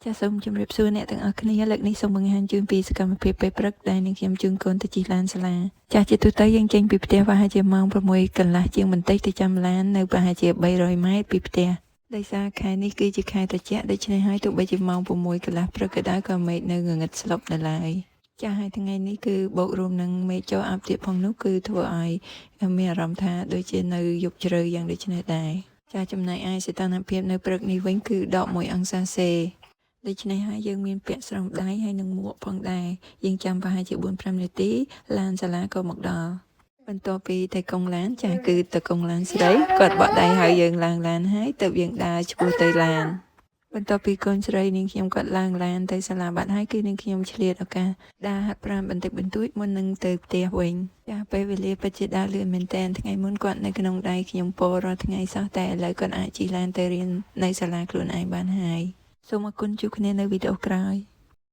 ចាសសូមជម្រាបសួរអ្នកទាំងអស់គ្នាលើកនេះសូមបង្ហាញជូនពីសកម្មភាពពេលព្រឹកដែលនាងខ្ញុំជូនកូនទៅជិះឡានសាលាចាស់ជាទូទៅយើងចេញពីផ្ទះប្រហែលជាម៉ោង6កន្លះជាងបន្តិចទៅចាំឡាននៅប្រហែលជា300ម៉ែត្រពីផ្ទះដោយសារខែនេះគឺជាខែត្រជាក់ដូច្នេះហើយទោះបីជាម៉ោង6កន្លះព្រឹកក៏ដោយក៏មេឃនៅងងឹតស្លុបនៅឡើយចាស់ហើយថ្ងៃនេះគឺបូករួមនឹងមេឃចូលអាប់ទៀតផងនោះគឺធ្វើឲ្យមានអារម្មណ៍ថាដូចជានៅយប់ជ្រៅយ៉ាងដូចនេះដែរចាស់ចំណែកឯសីតុណ្ហភាពនៅព្រឹកនេះវិញគឺដក1អង្សាសេដូច្នេះហើយយើងមានពាក់ស្រោមដៃហើយនិងមួកផងដែរយើងចាំប្រហែលជា4 5នាទីឡានសាលាក៏មកដល់បន្ទាប់ពីតៃកុងឡានចាស់គឺតៃកុងឡានស្រីគាត់បក់ដៃហើយយើងឡើងឡានហើយទៅយើងដើរឆ្ពោះទៅឡានបន្ទាប់ពីកូនស្រីនាងខ្ញុំគាត់ឡើងឡានទៅសាលាបាត់ហើយគឺនាងខ្ញុំឆ្លៀតឱកាសដើរហាត់ប្រាណបន្តិចបន្តួចមុននឹងទៅផ្ទះវិញចាស់ពេលវេលាពិតជាដើរលឿនមែនតើថ្ងៃមុនគាត់នៅក្នុងដៃខ្ញុំពោរាល់ថ្ងៃសោះតែឥឡូវគាត់អាចជិះឡានទៅរៀននៅសាលាខ្លួនឯងបានហើយសូមអរគុណជួបគ្នានៅវីដេអូក្រោយ។